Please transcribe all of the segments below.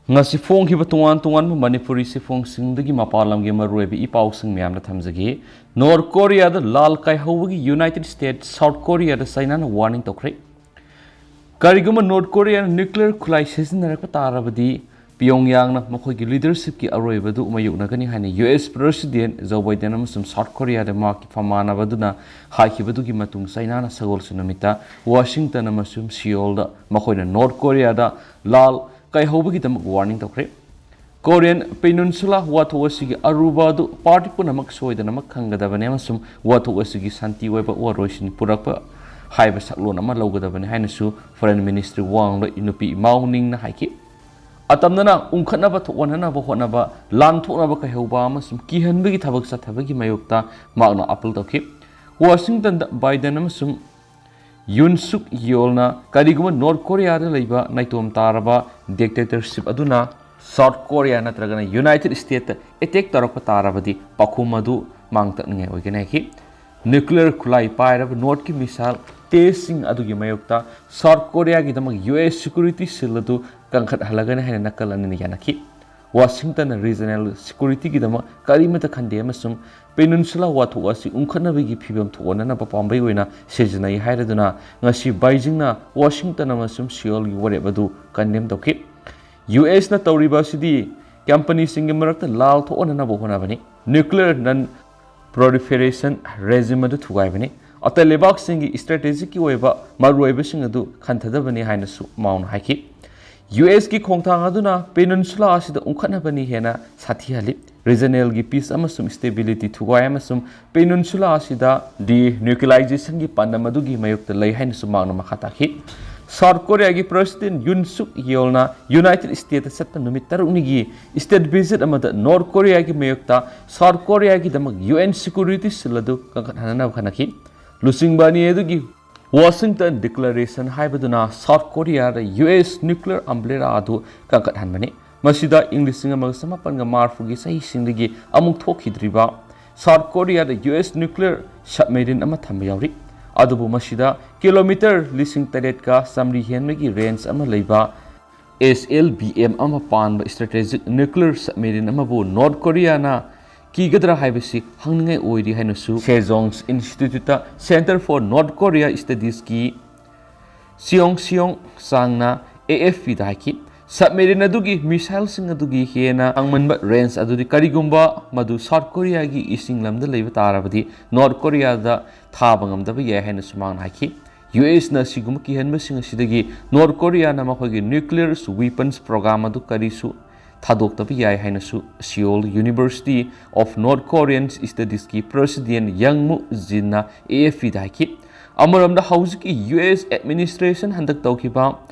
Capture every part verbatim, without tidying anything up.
ꯉꯁꯤ ꯐꯣꯡꯈꯤꯕ ꯇꯣꯉꯥꯟ ꯇꯣꯉꯥꯟꯕ ꯃꯅꯤꯄꯨꯔꯤ ꯆꯦꯐꯣꯡꯁꯤꯡꯗꯒꯤ ꯃꯄꯥꯟ ꯂꯝꯒꯤ ꯃꯔꯨꯑꯣꯏꯕ ꯏ ꯄꯥꯎꯁꯤꯡ ꯃꯌꯥꯝꯗ ꯊꯝꯖꯒꯦ꯫ ꯅꯣꯔꯠ ꯀꯣꯔꯤꯌꯥꯗ ꯂꯥꯜ ꯀꯥꯏꯍꯧꯕꯒꯤ ꯌꯨꯅꯥꯏꯇꯦꯗ ꯁ꯭ꯇꯦꯠ ꯁꯥꯎꯠ ꯀꯣꯔꯤꯌꯥꯗ ꯆꯥꯏꯅꯥꯅ ꯋꯥꯔꯅꯤꯡ ꯇꯧꯈ꯭ꯔꯦ꯫ ꯀꯔꯤꯒꯨꯝꯕ ꯅꯣꯔꯠ ꯀꯣꯔꯤꯌꯥꯅ ꯅ꯭ꯌꯨꯀ꯭ꯂꯤꯌꯔ ꯈꯨꯠꯂꯥꯏ ꯁꯤꯖꯤꯟꯅꯔꯛꯄ ꯇꯥꯔꯕꯗꯤ, ꯄꯤꯌꯣꯡꯌꯥꯡꯅ ꯃꯈꯣꯏꯒꯤ ꯂꯤꯗꯔꯁꯤꯞꯀꯤ ꯑꯔꯣꯏꯕꯗꯨ ꯃꯥꯌꯣꯛꯅꯒꯅꯤ ꯍꯥꯏꯅ ꯌꯨ ꯑꯦꯁ ꯄ꯭ꯔꯦꯁꯤꯗꯦꯟꯠ ꯖꯣ ꯕꯥꯏꯗꯦꯟ ꯑꯃꯁꯨꯡ ꯁꯥꯎꯠ ꯀꯣꯔꯤꯌꯥꯗ ꯃꯍꯥꯛꯀꯤ ꯐꯝꯃꯥꯟꯅꯕꯗꯨꯅ ꯍꯥꯏꯈꯤꯕꯗꯨꯒꯤ ꯃꯇꯨꯡ, ꯆꯥꯏꯅꯥꯅ ꯁꯒꯣꯜꯁꯦꯟ ꯅꯨꯃꯤꯠꯇ ꯋꯥꯁꯤꯡꯇꯟ ꯑꯃꯁꯨꯡ ꯁꯤꯑꯣꯜꯗ ꯃꯈꯣꯏꯅ ꯅꯣꯔꯠ ꯀꯣꯔꯤꯌꯥꯗ ꯂꯥꯜ ꯀꯥꯏꯍꯧꯕꯒꯤꯗꯃꯛ ꯋꯥꯔꯅꯤꯡ ꯇꯧꯈ꯭ꯔꯦ꯫ ꯀꯣꯔꯤꯌꯟ ꯄꯦꯅꯤꯟꯁꯨꯂꯥ ꯋꯥꯊꯣꯛ ꯑꯁꯤꯒꯤ ꯑꯔꯨꯕ ꯑꯗꯨ ꯄꯥꯔꯇꯤ ꯄꯨꯝꯅꯃꯛ ꯁꯣꯏꯗꯅꯃꯛ ꯈꯪꯒꯗꯕꯅꯤ ꯑꯃꯁꯨꯡ ꯋꯥꯊꯣꯛ ꯑꯁꯤꯒꯤ ꯁꯥꯟꯇꯤ ꯑꯣꯏꯕ ꯋꯥꯔꯣꯏꯁꯤꯟ ꯄꯨꯔꯛꯄ ꯍꯥꯏꯕ ꯁꯛꯂꯣꯟ ꯑꯃ ꯂꯧꯒꯗꯕꯅꯤ ꯍꯥꯏꯅꯁꯨ ꯐꯣꯔꯦꯟ ꯃꯤꯅꯤꯁꯇ꯭ꯔꯤ ꯋꯥꯡ ꯂꯣꯏ ꯅꯨꯄꯤ ꯃꯥꯎ ꯅꯤꯡꯅ ꯍꯥꯏꯈꯤ꯫ ꯑꯇꯝꯅꯅ ꯎꯪꯈꯠꯅꯕ ꯊꯣꯛꯍꯟꯅꯕ ꯍꯣꯠꯅꯕ, ꯂꯥꯟ ꯊꯣꯛꯅꯕ ꯀꯩꯍꯧꯕ ꯑꯃꯁꯨꯡ ꯀꯤꯍꯟꯕꯒꯤ ꯊꯕꯛ ꯆꯠꯊꯕꯒꯤ ꯃꯥꯌꯣꯛꯇ ꯃꯍꯥꯛꯅ ꯑꯥꯄꯤꯜ ꯇꯧꯈꯤ꯫ ꯋꯥꯁꯤꯡꯇꯟꯗ ꯕꯥꯏꯗꯦꯟ ꯑꯃꯁꯨꯡ ꯌꯨꯟ ꯁꯨꯛ ꯌꯣꯜꯅ ꯀꯔꯤꯒꯨꯝꯕ ꯅꯣꯔꯠ ꯀꯣꯔꯤꯌꯥꯗ ꯂꯩꯕ ꯅꯥꯏꯇꯣꯝ ꯇꯥꯔꯕ ꯗꯤꯛꯇꯦꯇꯔꯁꯤꯞ ꯑꯗꯨꯅ ꯁꯥꯎꯠ ꯀꯣꯔꯤꯌꯥ ꯅꯠꯇ꯭ꯔꯒꯅ ꯌꯨꯅꯥꯏꯇꯦꯗ ꯁ꯭ꯇꯦꯠꯇ ꯑꯦꯇꯦꯛ ꯇꯧꯔꯛꯄ ꯇꯥꯔꯕꯗꯤ ꯄꯥꯎꯈꯨꯝ ꯑꯗꯨ ꯃꯥꯡ ꯇꯛꯅꯤꯡꯉꯥꯏ ꯑꯣꯏꯒꯅꯤ ꯍꯥꯏꯈꯤ꯫ ꯅ꯭ꯌꯨꯀ꯭ꯂꯤꯌꯔ ꯈꯨꯠꯂꯥꯏ ꯄꯥꯏꯔꯕ ꯅꯣꯔꯠꯀꯤ ꯃꯤꯁꯥꯏꯜ ꯇꯦꯁꯁꯤꯡ ꯑꯗꯨꯒꯤ ꯃꯥꯌꯣꯛꯇ ꯁꯥꯎꯠ ꯀꯣꯔꯤꯌꯥꯒꯤꯗꯃꯛ ꯌꯨ ꯑꯦꯁ ꯁꯦꯀ꯭ꯌꯨꯔꯤꯇꯤ ꯁꯤꯜ ꯑꯗꯨ ꯀꯟꯈꯠꯍꯜꯂꯒꯅꯤ ꯍꯥꯏꯅ ꯅꯥꯀꯜ ꯑꯅꯤꯅ ꯌꯥꯅꯈꯤ꯫ ꯋꯥꯁꯤꯡꯇꯟꯅ ꯔꯤꯖꯅꯦꯜ ꯁꯦꯀ꯭ꯌꯨꯔꯤꯇꯤꯒꯤꯗꯃꯛ ꯀꯔꯤꯃꯠꯇ ꯈꯟꯗꯦ ꯑꯃꯁꯨꯡ ꯄꯦꯅꯤꯟꯁꯨꯂꯥ ꯋꯥꯊꯣꯛ ꯑꯁꯤ ꯎꯪꯈꯠꯅꯕꯒꯤ ꯐꯤꯚꯝ ꯊꯣꯛꯍꯟꯅꯕ ꯄꯥꯝꯕꯩ ꯑꯣꯏꯅ ꯁꯤꯖꯤꯟꯅꯩ ꯍꯥꯏꯔꯗꯨꯅ ꯉꯁꯤ ꯕꯩꯖꯤꯡꯅ ꯋꯥꯁꯤꯡꯇꯟ ꯑꯃꯁꯨꯡ ꯁꯤꯑꯣꯜꯒꯤ ꯋꯥꯔꯦꯞ ꯑꯗꯨ ꯀꯟꯗꯦꯝ ꯇꯧꯈꯤ꯫ ꯌꯨ ꯑꯦꯁꯅ ꯇꯧꯔꯤꯕ ꯑꯁꯤꯗꯤ ꯀꯝꯄꯅꯤꯁꯤꯡꯒꯤ ꯃꯔꯛꯇ ꯂꯥꯜ ꯊꯣꯛꯍꯟꯅꯕ ꯍꯣꯠꯅꯕꯅꯤ꯫ ꯅ꯭ꯌꯨꯀ꯭ꯂꯤꯌꯔ ꯅꯟ ꯄ꯭ꯔꯣꯂꯤꯐꯦꯔꯦꯁꯟ ꯔꯦꯖꯤꯝ ꯑꯗꯨ ꯊꯨꯒꯥꯏꯕꯅꯤ꯫ ꯑꯇꯩ ꯂꯩꯕꯥꯛꯁꯤꯡꯒꯤ ꯏꯁꯇ꯭ꯔꯦꯇꯦꯖꯤꯛꯀꯤ ꯑꯣꯏꯕ ꯃꯔꯨꯑꯣꯏꯕꯁꯤꯡ ꯑꯗꯨ ꯈꯟꯊꯗꯕꯅꯤ ꯍꯥꯏꯅꯁꯨ ꯃꯥꯎꯅ ꯍꯥꯏꯈꯤ꯫ ꯌꯨ ꯑꯦꯁꯀꯤ ꯈꯣꯡꯊꯥꯡ ꯑꯗꯨꯅ ꯄꯦꯅꯤꯟꯁꯨꯂꯥ ꯑꯁꯤꯗ ꯎꯪꯈꯠꯅꯕꯅꯤ ꯍꯦꯟꯅ ꯁꯥꯊꯤꯍꯜꯂꯤ꯫ ꯔꯤꯖꯅꯦꯜꯒꯤ ꯄꯤꯁ ꯑꯃꯁꯨꯡ ꯁ꯭ꯇꯦꯕꯤꯂꯤꯇꯤ ꯊꯨꯒꯥꯏ ꯑꯃꯁꯨꯡ ꯄꯦꯅꯤꯟꯁꯨꯂꯥ ꯑꯁꯤꯗ ꯗꯤꯅ꯭ꯌꯨꯀ꯭ꯂꯤꯌꯔꯥꯏꯖꯦꯁꯟꯒꯤ ꯄꯥꯟꯗꯝ ꯑꯗꯨꯒꯤ ꯃꯥꯌꯣꯛꯇ ꯂꯩ ꯍꯥꯏꯅꯁꯨ ꯃꯍꯥꯛꯅ ꯃꯈꯥ ꯇꯥꯈꯤ꯫ ꯁꯥꯎꯠ ꯀꯣꯔꯤꯌꯥꯒꯤ ꯄ꯭ꯔꯦꯁꯤꯗꯦꯟꯠ ꯌꯨꯟ ꯁꯨꯛ ꯌꯣꯜꯅ ꯌꯨꯅꯥꯏꯇꯦꯗ ꯁ꯭ꯇꯦꯠꯇ ꯆꯠꯄ ꯅꯨꯃꯤꯠ ꯇꯔꯨꯛꯅꯤꯒꯤ ꯁ꯭ꯇꯦꯠ ꯚꯤꯖꯤꯠ ꯑꯃꯗ ꯅꯣꯔꯠ ꯀꯣꯔꯤꯌꯥꯒꯤ ꯃꯥꯌꯣꯛꯇ ꯁꯥꯎꯠ ꯀꯣꯔꯤꯌꯥꯒꯤ ꯗꯃꯛ ꯌꯨ ꯑꯦꯟ ꯁꯦꯀ꯭ꯌꯨꯔꯤꯇꯤ ꯁꯤꯜ ꯑꯗꯨ ꯀꯟꯈꯠꯍꯟꯅꯕ ꯈꯟꯅꯈꯤ꯫ ꯂꯨꯆꯤꯡꯕ ꯑꯅꯤ ꯑꯗꯨꯒꯤ ꯋꯥꯁꯤꯡꯇꯟ ꯗꯤꯀ꯭ꯂꯥꯔꯦꯁꯟ ꯍꯥꯏꯕꯗꯨꯅ ꯁꯥꯎꯠ ꯀꯣꯔꯤꯌꯥꯗ ꯌꯨ ꯑꯦꯁ ꯅ꯭ꯌꯨꯀ꯭ꯂꯤꯌꯔ ꯑꯝꯕ꯭ꯔꯦꯂꯥ ꯑꯗꯨ ꯀꯟꯈꯠꯍꯟꯕꯅꯤ꯫ ꯃꯁꯤꯗ ꯏꯪ ꯂꯤꯁꯤꯡ ꯑꯃꯒ ꯆꯃꯥꯄꯟꯒ ꯃꯔꯤꯐꯨꯒꯤ ꯆꯍꯤꯁꯤꯡꯗꯒꯤ ꯑꯃꯨꯛ ꯊꯣꯛꯈꯤꯗ꯭ꯔꯤꯕ ꯁꯥꯎꯠ ꯀꯣꯔꯤꯌꯥꯗ ꯌꯨ ꯑꯦꯁ ꯅ꯭ꯌꯨꯀ꯭ꯂꯤꯌꯔ ꯁꯕꯃꯦꯔꯤꯟ ꯑꯃ ꯊꯝꯕ ꯌꯥꯎꯔꯤ꯫ ꯑꯗꯨꯕꯨ ꯃꯁꯤꯗ ꯀꯤꯂꯣꯃꯤꯇꯔ ꯂꯤꯁꯤꯡ ꯇꯔꯦꯠꯀ ꯆꯥꯃꯔꯤ ꯍꯦꯟꯕꯒꯤ ꯔꯦꯟꯖ ꯑꯃ ꯂꯩꯕ S L B M ꯑꯃ ꯄꯥꯟꯕ strategic nuclear submarine ꯑꯃꯕꯨ North Koreaꯅ ꯀꯤꯒꯗ꯭ꯔꯥ ꯍꯥꯏꯕꯁꯤ ꯍꯪꯅꯤꯡꯉꯥꯏ ꯑꯣꯏꯔꯤ ꯍꯥꯏꯅꯁꯨ Sejong Instituteꯇ Center for North Korea Studiesꯀꯤ Seong Seong Changꯅ A F Pꯗ ꯍꯥꯏꯈꯤ꯫ Submarine ꯑꯗꯨꯒꯤ missileꯁꯤꯡ ꯑꯗꯨꯒꯤ ꯍꯦꯟꯅ ꯋꯥꯡꯃꯟꯕ range ꯑꯗꯨꯗꯤ ꯀꯔꯤꯒꯨꯝꯕ ꯃꯗꯨ South Koreaꯒꯤ ꯏꯁꯤꯡ ꯂꯝꯗ ꯂꯩꯕ ꯇꯥꯔꯕꯗꯤ North Koreaꯗ ꯊꯥꯕ ꯉꯝꯗꯕ ꯌꯥꯏ ꯍꯥꯏꯅꯁꯨ ꯃꯍꯥꯛꯅ ꯍꯥꯏꯈꯤ꯫ U S ꯅ ꯁꯤꯒꯨꯝꯕ ꯀꯤꯍꯟꯕꯁꯤꯡ ꯑꯁꯤꯗꯒꯤ North Koreaꯅ ꯃꯈꯣꯏꯒꯤ nuclear weapons program ꯑꯗꯨ ꯀꯔꯤꯁꯨ ꯊꯥꯗꯣꯛꯇꯕ ꯌꯥꯏ ꯍꯥꯏꯅꯁꯨ Seoul University of North Korean Studiesꯀꯤ President Yang Mu Jinꯅ A F Pꯗ ꯍꯥꯏꯈꯤ꯫ ꯑꯃꯔꯣꯝꯗ ꯍꯧꯖꯤꯛꯀꯤ U S administration ꯍꯟꯗꯛ ꯇꯧꯈꯤꯕ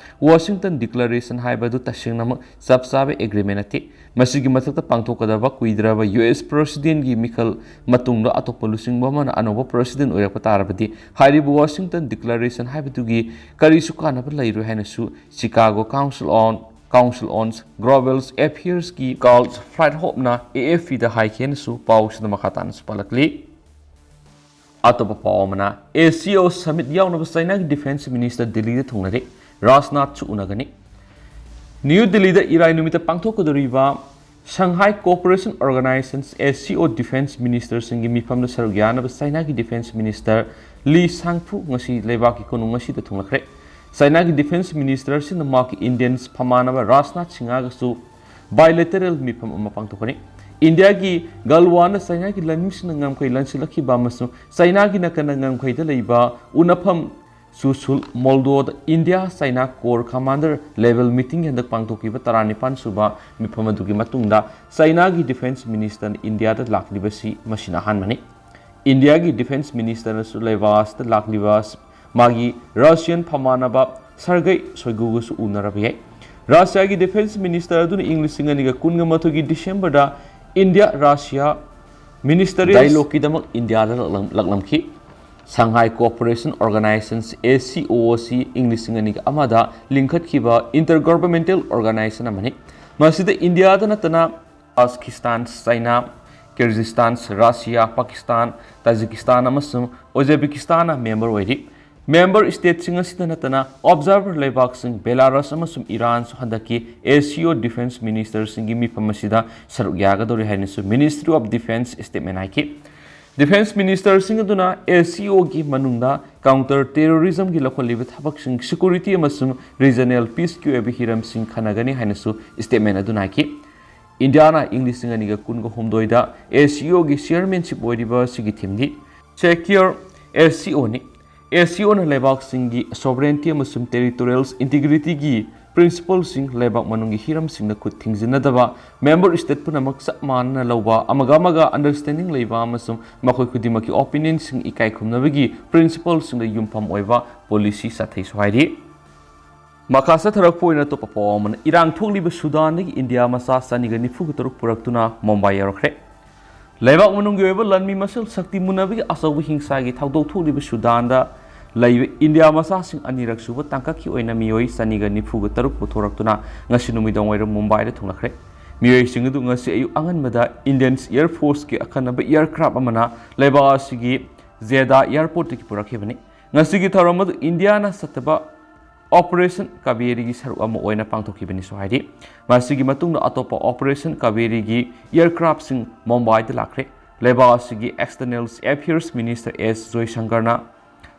Washington Declaration ꯍꯥꯏꯕꯗꯨ ꯇꯁꯦꯡꯅꯃꯛ ꯆꯞ ꯆꯥꯕ agreement ꯅꯠꯇꯦ꯫ ꯃꯁꯤꯒꯤ ꯃꯊꯛꯇ ꯄꯥꯡꯊꯣꯛꯀꯗꯕ ꯀꯨꯏꯗ꯭ꯔꯕ U S Presidentꯀꯤ ꯃꯤꯈꯜ ꯃꯇꯨꯡꯗ ꯑꯇꯣꯞꯄ ꯂꯨꯆꯤꯡꯕ ꯑꯃꯅ ꯑꯅꯧꯕ President ꯑꯣꯏꯔꯛꯄ ꯇꯥꯔꯕꯗꯤ ꯍꯥꯏꯔꯤꯕ Washington Declaration ꯍꯥꯏꯕꯗꯨꯒꯤ ꯀꯔꯤꯁꯨ ꯀꯥꯟꯅꯕ ꯂꯩꯔꯣꯏ ꯍꯥꯏꯅꯁꯨ Chicago Council on Council on Global Affairsꯀꯤ Carl Friedhofꯅ A F Pꯗ ꯍꯥꯏꯈꯤ ꯍꯥꯏꯅꯁꯨ ꯄꯥꯎꯁꯤꯗ ꯃꯈꯥ ꯇꯥꯅꯁꯨ ꯄꯥꯜꯂꯛꯂꯤ꯫ ꯑꯇꯣꯞꯄ ꯄꯥꯎ ꯑꯃꯅ, SCO Summit ꯌꯥꯎꯅꯕ ꯆꯥꯏꯅꯥꯒꯤ Defense Minister ꯗꯤꯜꯂꯤꯗ ꯊꯨꯡꯂꯔꯦ꯫ ꯔꯥꯖꯅꯥꯊꯁꯨ ꯎꯅꯒꯅꯤ꯫ ꯅ꯭ꯌꯨ ꯗꯤꯜꯂꯤꯗ ꯏꯔꯥꯏ ꯅꯨꯃꯤꯠꯇ ꯄꯥꯡꯊꯣꯛꯀꯗꯧꯔꯤꯕ Shanghai Cooperation Organization, SCO, Defense Ministerꯁꯤꯡꯒꯤ ꯃꯤꯐꯝꯗ ꯁꯔꯨꯛ ꯌꯥꯅꯕ ꯆꯥꯏꯅꯥꯒꯤ Defense Minister ꯂꯤ ꯁꯥꯡꯐꯨ ꯉꯁꯤ ꯂꯩꯕꯥꯛꯀꯤ ꯀꯣꯅꯨꯡ ꯑꯁꯤꯗ ꯊꯨꯡꯂꯈ꯭ꯔꯦ꯫ ꯆꯥꯏꯅꯥꯒꯤ Defense Ministerꯁꯤꯡꯅ ꯃꯍꯥꯛꯀꯤ Indians ꯐꯝꯃꯥꯟꯅꯕ ꯔꯥꯖꯅꯥꯊ ꯁꯤꯡꯍꯒꯁꯨ bilateral ꯃꯤꯐꯝ ꯑꯃ ꯄꯥꯡꯊꯣꯛꯀꯅꯤ꯫ ꯏꯟꯗꯤꯌꯥꯒꯤ ꯒꯜꯋꯥꯟꯗ ꯆꯥꯏꯅꯥꯒꯤ ꯂꯥꯟꯃꯤꯁꯤꯡꯅ ꯉꯝꯈꯩ ꯂꯥꯟꯁꯤꯜꯂꯛꯈꯤꯕ ꯑꯃꯁꯨꯡ ꯆꯥꯏꯅꯥꯒꯤ ꯅꯥꯀꯟꯗ ꯉꯝꯈꯩꯗ ꯂꯩꯕ ꯎꯅꯐꯝ ꯆꯨꯁꯨꯜ ꯃꯣꯜꯗꯣꯗ India China core commander level meeting ꯍꯟꯗꯛ ꯄꯥꯡꯊꯣꯛꯈꯤꯕ ꯇꯔꯥꯅꯤꯄꯥꯟ ꯁꯨꯕ ꯃꯤꯐꯝ ꯑꯗꯨꯒꯤ ꯃꯇꯨꯡꯗ ꯆꯥꯏꯅꯥꯒꯤ Defense Ministerꯅ ꯏꯟꯗꯤꯌꯥꯗ ꯂꯥꯛꯂꯤꯕꯁꯤ ꯃꯁꯤꯅ ꯑꯍꯥꯟꯕꯅꯤ꯫ ꯏꯟꯗꯤꯌꯥꯒꯤ Defense Ministerꯅꯁꯨ ꯂꯩꯕꯥꯛ ꯑꯁꯤꯗ ꯂꯥꯛꯂꯤꯕ ꯃꯥꯒꯤ Russian ꯐꯝꯃꯥꯟꯅꯕ ꯁꯔꯒꯩ ꯁꯣꯏꯒꯨꯒꯁꯨ ꯎꯅꯔꯕ ꯌꯥꯏ꯫ ꯔꯥꯁꯤꯌꯥꯒꯤ Defense Minister ꯑꯗꯨꯅ ꯏꯪ ꯂꯤꯁꯤꯡ ꯑꯅꯤꯒ ꯀꯨꯟꯒ ꯃꯥꯊꯣꯏꯒꯤ ꯗꯤꯁꯦꯝꯕꯔꯗ ꯏꯟꯗꯤꯌꯥ ꯔꯥꯁꯤꯌꯥ Ministerial dialogueꯀꯤꯗꯃꯛ ꯏꯟꯗꯤꯌꯥꯗ ꯂꯥꯛꯂꯝ-, ꯂꯥꯛꯂꯝꯈꯤ꯫ Shanghai Cooperation Organization, SCO ꯑꯁꯤ ꯏꯪ ꯂꯤꯁꯤꯡ ꯑꯅꯤꯒ ꯑꯃꯗ ꯂꯤꯡꯈꯠꯈꯤꯕ intergovernmental organization ꯑꯃꯅꯤ꯫ ꯃꯁꯤꯗ ꯏꯟꯗꯤꯌꯥꯗ ꯅꯠꯇꯅ ꯀꯥꯖꯥꯈꯁꯇꯥꯟ, ꯆꯥꯏꯅꯥ, ꯀꯤꯔꯒꯤꯖꯁꯇꯥꯟ, ꯔꯥꯁꯤꯌꯥ, ꯄꯥꯀꯤꯁꯇꯥꯟ, ꯇꯥꯖꯤꯀꯤꯁꯇꯥꯟ ꯑꯃꯁꯨꯡ ꯎꯖꯕꯦꯀꯤꯁꯇꯥꯟꯅ member ꯑꯣꯏꯔꯤ꯫ Member stateꯁꯤꯡ ꯑꯁꯤꯗ ꯅꯠꯇꯅ observer ꯂꯩꯕꯥꯛꯁꯤꯡ ꯕꯦꯂꯥꯔꯁ ꯑꯃꯁꯨꯡ ꯏꯔꯥꯟꯁꯨ ꯍꯟꯗꯛꯀꯤ ACO defence ministerꯁꯤꯡꯒꯤ ꯃꯤꯐꯝ ꯑꯁꯤꯗ ꯁꯔꯨꯛ ꯌꯥꯒꯗꯧꯔꯤ ꯍꯥꯏꯅꯁꯨ Ministry of Defence statement ꯍꯥꯏꯈꯤ꯫ Defence ministerꯁꯤꯡ ꯑꯗꯨꯅ ACOꯒꯤ ꯃꯅꯨꯡꯗ counter terrorismꯒꯤ ꯂꯧꯈꯠꯂꯤꯕ ꯊꯕꯛꯁꯤꯡ, security ꯑꯃꯁꯨꯡ regional peaceꯀꯤ ꯑꯣꯏꯕ ꯍꯤꯔꯝꯁꯤꯡ ꯈꯟꯅꯒꯅꯤ ꯍꯥꯏꯅꯁꯨ statement ꯑꯗꯨꯅ ꯍꯥꯏꯈꯤ꯫ ꯏꯟꯗꯤꯌꯥꯅ ꯏꯪ ꯂꯤꯁꯤꯡ ꯑꯅꯤꯒ ꯀꯨꯟꯒ ꯍꯨꯝꯗꯣꯏꯗ ACOꯒꯤ chairmanship ꯑꯣꯏꯔꯤꯕ ꯑꯁꯤꯒꯤ themeꯗꯤ Secure ACOꯅꯤ꯫ ACOꯅ ꯂꯩꯕꯥꯛꯁꯤꯡꯒꯤ sovereignty ꯑꯃꯁꯨꯡ territorial integrityꯒꯤ principleꯁꯤꯡ, ꯂꯩꯕꯥꯛ ꯃꯅꯨꯡꯒꯤ ꯍꯤꯔꯝꯁꯤꯡꯗ ꯈꯨꯠ ꯊꯤꯡꯖꯤꯟꯅꯗꯕ, member state ꯄꯨꯝꯅꯃꯛ ꯆꯞ ꯃꯥꯟꯅꯅ ꯂꯧꯕ, ꯑꯃꯒ ꯑꯃꯒ understanding ꯂꯩꯕ ꯑꯃꯁꯨꯡ ꯃꯈꯣꯏ ꯈꯨꯗꯤꯡꯃꯛꯀꯤ opinionꯁꯤꯡ ꯏꯀꯥꯏ ꯈꯨꯝꯅꯕꯒꯤ principleꯁꯤꯡꯗ ꯌꯨꯝꯐꯝ ꯑꯣꯏꯕ policy ꯆꯠꯊꯩꯁꯨ ꯍꯥꯏꯔꯤ꯫ ꯃꯈꯥ ꯆꯠꯊꯔꯛꯄ ꯑꯣꯏꯅ ꯑꯇꯣꯞꯄ ꯄꯥꯎ ꯑꯃꯅ, ꯏꯔꯥꯡ ꯊꯣꯛꯂꯤꯕ ꯁꯨꯗꯥꯟꯗꯒꯤ ꯏꯟꯗꯤꯌꯥ ꯃꯆꯥ ꯆꯅꯤꯒ ꯅꯤꯐꯨꯒ ꯇꯔꯨꯛ ꯄꯨꯔꯛꯇꯨꯅ ꯃꯨꯝꯕꯥꯏ ꯌꯧꯔꯛꯈ꯭ꯔꯦ꯫ ꯂꯩꯕꯥꯛ ꯃꯅꯨꯡꯒꯤ ꯑꯣꯏꯕ ꯂꯥꯟꯃꯤ ꯃꯁꯦꯜ ꯁꯛꯇꯤ ꯃꯨꯟꯅꯕꯒꯤ ꯑꯆꯧꯕ ꯍꯤꯡꯁꯥꯒꯤ ꯊꯧꯗꯣꯛ ꯊꯣꯛꯂꯤꯕ ꯁꯨꯗꯥꯟꯗ ꯂꯩꯕ ꯏꯟꯗꯤꯌꯥ ꯃꯆꯥꯁꯤꯡ ꯑꯅꯤꯔꯛ ꯁꯨꯕ ꯇꯥꯡꯀꯛꯀꯤ ꯑꯣꯏꯅ ꯃꯤꯑꯣꯏ ꯆꯅꯤꯒ ꯅꯤꯐꯨꯒ ꯇꯔꯨꯛ ꯄꯨꯊꯣꯔꯛꯇꯨꯅ ꯉꯁꯤ ꯅꯨꯃꯤꯗꯥꯡ ꯋꯥꯏꯔꯝ ꯃꯨꯝꯕꯥꯏꯗ ꯊꯨꯡꯂꯈ꯭ꯔꯦ꯫ ꯃꯤꯑꯣꯏꯁꯤꯡ ꯑꯗꯨ ꯉꯁꯤ ꯑꯌꯨꯛ ꯑꯉꯟꯕꯗ Indian Air Forceꯀꯤ ꯑꯈꯟꯅꯕ aircraft ꯑꯃꯅ ꯂꯩꯕꯥꯛ ꯑꯁꯤꯒꯤ ꯖꯦꯗꯥ airportꯇꯒꯤ ꯄꯨꯔꯛꯈꯤꯕꯅꯤ꯫ ꯉꯁꯤꯒꯤ ꯊꯧꯔꯝ ꯑꯗꯨ ꯏꯟꯗꯤꯌꯥꯅ ꯆꯠꯊꯕ Operation Kaveriꯒꯤ ꯁꯔꯨꯛ ꯑꯃ ꯑꯣꯏꯅ ꯄꯥꯡꯊꯣꯛꯈꯤꯕꯅꯤꯁꯨ ꯍꯥꯏꯔꯤ꯫ ꯃꯁꯤꯒꯤ ꯃꯇꯨꯡꯗ ꯑꯇꯣꯞꯄ Operation Kaveriꯒꯤ aircraftꯁꯤꯡ ꯃꯨꯝꯕꯥꯏꯗ ꯂꯥꯛꯈ꯭ꯔꯦ꯫ ꯂꯩꯕꯥꯛ ꯑꯁꯤꯒꯤ External Affairs Minister S ꯖꯣꯏꯁꯪꯀꯔꯅ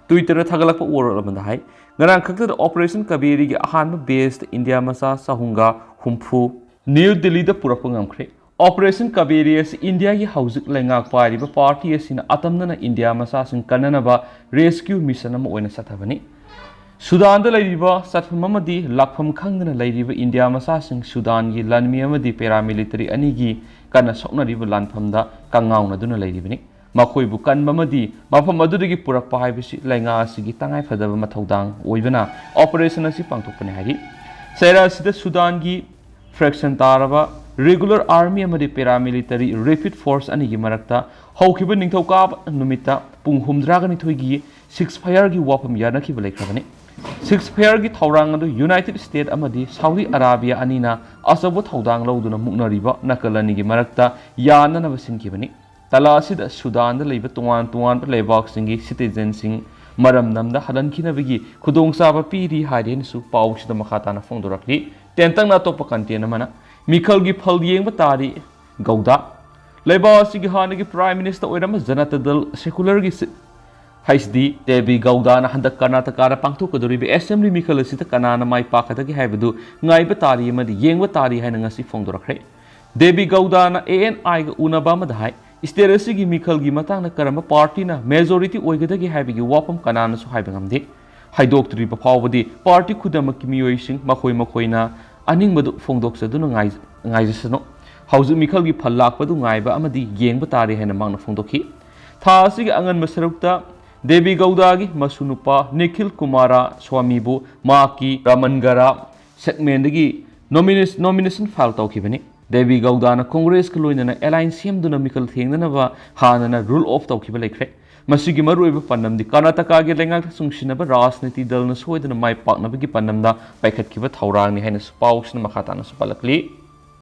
Twitterꯗ ꯊꯥꯒꯠꯂꯛꯄ ꯋꯥꯔꯣꯜ ꯑꯃꯗ ꯍꯥꯏ, ꯉꯔꯥꯡ ꯈꯛꯇꯗ Operation Kaveriꯒꯤ ꯑꯍꯥꯟꯕ batchꯇ ꯏꯟꯗꯤꯌꯥ ꯃꯆꯥ ꯆꯍꯨꯝꯒ ꯍꯨꯝꯐꯨ ꯅ꯭ꯌꯨ ꯗꯤꯜꯂꯤꯗ ꯄꯨꯔꯛꯄ ꯉꯝꯈ꯭ꯔꯦ꯫ Operation Kaveri ꯑꯁꯤ ꯏꯟꯗꯤꯌꯥꯒꯤ ꯍꯧꯖꯤꯛ ꯂꯩꯉꯥꯛ ꯄꯥꯏꯔꯤꯕ party ꯑꯁꯤꯅ ꯑꯇꯝꯅꯅ ꯏꯟꯗꯤꯌꯥ ꯃꯆꯥꯁꯤꯡ ꯀꯟꯅꯅꯕ rescue mission ꯑꯃ ꯑꯣꯏꯅ ꯆꯠꯊꯕꯅꯤ꯫ ꯁꯨꯗꯥꯟꯗ ꯂꯩꯔꯤꯕ ꯆꯠꯐꯝ ꯑꯃꯗꯤ ꯂꯥꯛꯐꯝ ꯈꯪꯗꯅ ꯂꯩꯔꯤꯕ ꯏꯟꯗꯤꯌꯥ ꯃꯆꯥꯁꯤꯡ ꯁꯨꯗꯥꯟꯒꯤ ꯂꯥꯟꯃꯤ ꯑꯃꯗꯤ paramilitary ꯑꯅꯤꯒꯤ ꯀꯟꯅ ꯁꯣꯛꯅꯔꯤꯕ ꯂꯥꯟꯐꯝꯗ ꯀꯪꯉꯥꯎꯅꯗꯨꯅ ꯂꯩꯔꯤꯕꯅꯤ꯫ ꯃꯈꯣꯏꯕꯨ ꯀꯟꯕ ꯑꯃꯗꯤ ꯃꯐꯝ ꯑꯗꯨꯗꯒꯤ ꯄꯨꯔꯛꯄ ꯍꯥꯏꯕꯁꯤ ꯂꯩꯉꯥꯛ ꯑꯁꯤꯒꯤ ꯇꯉꯥꯏꯐꯗꯕ ꯃꯊꯧꯗꯥꯡ ꯑꯣꯏꯕꯅ operation ꯑꯁꯤ ꯄꯥꯡꯊꯣꯛꯄꯅꯤ ꯍꯥꯏꯔꯤ꯫ ꯆꯩꯔꯥꯛ ꯑꯁꯤꯗ ꯁꯨꯗꯥꯟꯒꯤ faction ꯇꯥꯔꯕ regular army ꯑꯃꯗꯤ paramilitary rapid force ꯑꯅꯤꯒꯤ ꯃꯔꯛꯇ ꯍꯧꯈꯤꯕ ꯅꯤꯡꯊꯧꯀꯥꯕ ꯅꯨꯃꯤꯠꯇ ꯄꯨꯡ ꯍꯨꯝꯗ꯭ꯔꯥꯒ ꯅꯤꯊꯣꯏꯒꯤ ceasefireꯒꯤ ꯋꯥꯐꯝ ꯌꯥꯅꯈꯤꯕ ꯂꯩꯈ꯭ꯔꯕꯅꯤ꯫ Ceasefireꯒꯤ ꯊꯧꯔꯥꯡ ꯑꯗꯨ United States ꯑꯃꯗꯤ Saudi Arabia ꯑꯅꯤꯅ ꯑꯆꯧꯕ ꯊꯧꯗꯥꯡ ꯂꯧꯗꯨꯅ ꯃꯨꯛꯅꯔꯤꯕ ꯅꯥꯀꯜ ꯑꯅꯤꯒꯤ ꯃꯔꯛꯇ ꯌꯥꯅꯅꯕ ꯁꯤꯟꯈꯤꯕꯅꯤ꯫ ꯇꯥꯂꯥ ꯑꯁꯤꯗ ꯁꯨꯗꯥꯟꯗ ꯂꯩꯕ ꯇꯣꯉꯥꯟ ꯇꯣꯉꯥꯟꯕ ꯂꯩꯕꯥꯛꯁꯤꯡꯒꯤ citizenꯁꯤꯡ ꯃꯔꯝ ꯅꯝꯗ ꯍꯜꯍꯟꯈꯤꯅꯕꯒꯤ ꯈꯨꯗꯣꯡꯆꯥꯕ ꯄꯤꯔꯤ ꯍꯥꯏꯔꯤ ꯍꯥꯏꯅꯁꯨ ꯄꯥꯎꯁꯤꯗ ꯃꯈꯥ ꯇꯥꯅ ꯐꯣꯡꯗꯣꯔꯛꯂꯤ꯫ ꯇꯦꯟꯇꯛꯅ ꯑꯇꯣꯞꯄ content ꯑꯃꯅ, ꯃꯤꯈꯜꯒꯤ ꯐꯜ ꯌꯦꯡꯕ ꯇꯥꯔꯤ ꯒꯧꯗꯥ꯫ ꯂꯩꯕꯥꯛ ꯑꯁꯤꯒꯤ ꯍꯥꯟꯅꯒꯤ Prime Minister ꯑꯣꯏꯔꯝꯕ ꯖꯅꯇꯥ ꯗꯜ ꯁꯦꯀꯨꯂꯔꯒꯤ ꯁꯤ-, ꯍꯩꯁ ꯗꯤ ꯗꯦꯕꯤ ꯒꯧꯗꯥꯅ ꯍꯟꯗꯛ ꯀꯔꯅꯥꯇꯀꯥꯗ ꯄꯥꯡꯊꯣꯛꯀꯗꯧꯔꯤꯕ Assembly ꯃꯤꯈꯜ ꯑꯁꯤꯗ ꯀꯅꯥꯅ ꯃꯥꯏ ꯄꯥꯛꯀꯗꯒꯦ ꯍꯥꯏꯕꯗꯨ ꯉꯥꯏꯕ ꯇꯥꯔꯤ ꯑꯃꯗꯤ ꯌꯦꯡꯕ ꯇꯥꯔꯤ ꯍꯥꯏꯅ ꯉꯁꯤ ꯐꯣꯡꯗꯣꯔꯛꯈ꯭ꯔꯦ꯫ ꯗꯦꯕꯤ ꯒꯧꯗꯥꯅ A N I ꯒ ꯎꯅꯕ ꯑꯃꯗ ꯍꯥꯏ, state ꯑꯁꯤꯒꯤ ꯃꯤꯈꯜꯒꯤ ꯃꯇꯥꯡꯗ ꯀꯔꯝꯕ party ꯅ majority ꯑꯣꯏꯒꯗꯒꯦ ꯍꯥꯏꯕꯒꯤ ꯋꯥꯐꯝ ꯀꯅꯥꯅꯁꯨ ꯍꯥꯏꯕ ꯉꯝꯗꯦ꯫ ꯍꯥꯏꯗꯣꯛꯇ꯭ꯔꯤꯕ ꯐꯥꯎꯕꯗꯤ party ꯈꯨꯗꯤꯡꯃꯛꯀꯤ ꯃꯤꯑꯣꯏꯁꯤꯡ ꯃꯈꯣꯏ ꯃꯈꯣꯏꯅ ꯑꯅꯤꯡꯕꯗꯨ ꯐꯣꯡꯗꯣꯛꯆꯗꯨꯅ ꯉꯥꯏ-, ꯉꯥꯏꯖꯁꯅꯨ꯫ ꯍꯧꯖꯤꯛ ꯃꯤꯈꯜꯒꯤ ꯐꯜ ꯂꯥꯛꯄꯗꯨ ꯉꯥꯏꯕ ꯑꯃꯗꯤ ꯌꯦꯡꯕ ꯇꯥꯔꯦ ꯍꯥꯏꯅ ꯃꯍꯥꯛꯅ ꯐꯣꯡꯗꯣꯛꯈꯤ꯫ ꯊꯥ ꯑꯁꯤꯒꯤ ꯑꯉꯟꯕ ꯁꯔꯨꯛꯇ ꯗꯦꯕꯤ ꯒꯧꯗꯥꯒꯤ ꯃꯁꯨ ꯅꯨꯄꯥ ꯅꯤꯈꯤꯜ ꯀꯨꯃꯥꯔ ꯁ꯭ꯋꯥꯃꯤꯕꯨ ꯃꯍꯥꯛꯀꯤ ꯔꯥꯃꯟꯒꯔꯥ segment ꯗꯒꯤ nominis-, nomination file ꯇꯧꯈꯤꯕꯅꯤ꯫ ꯗꯦꯕꯤ ꯒꯧꯗꯥꯅ Congress ꯀ ꯂꯣꯏꯅꯅ alliance ꯁꯦꯝꯗꯨꯅ ꯃꯤꯈꯜ ꯊꯦꯡꯅꯅꯕ ꯍꯥꯟꯅꯅ rule of ꯇꯧꯈꯤꯕ ꯂꯩꯈ꯭ꯔꯦ꯫ ꯃꯁꯤꯒꯤ ꯃꯔꯨꯑꯣꯏꯕ ꯄꯥꯟꯗꯝꯗꯤ ꯀꯔꯅꯥꯇꯀꯥꯒꯤ ꯂꯩꯉꯥꯛꯇ ꯆꯨꯡꯁꯤꯟꯅꯕ ꯔꯥꯖꯅꯤꯇꯤ ꯗꯜꯅ ꯁꯣꯏꯗꯅ ꯃꯥꯏ ꯄꯥꯛꯅꯕꯒꯤ ꯄꯥꯟꯗꯝꯗ ꯄꯥꯏꯈꯠꯈꯤꯕ ꯊꯧꯔꯥꯡꯅꯤ ꯍꯥꯏꯅꯁꯨ ꯄꯥꯎꯁꯤꯅ ꯃꯈꯥ ꯇꯥꯅꯁꯨ ꯄꯜꯂꯛꯂꯤ꯫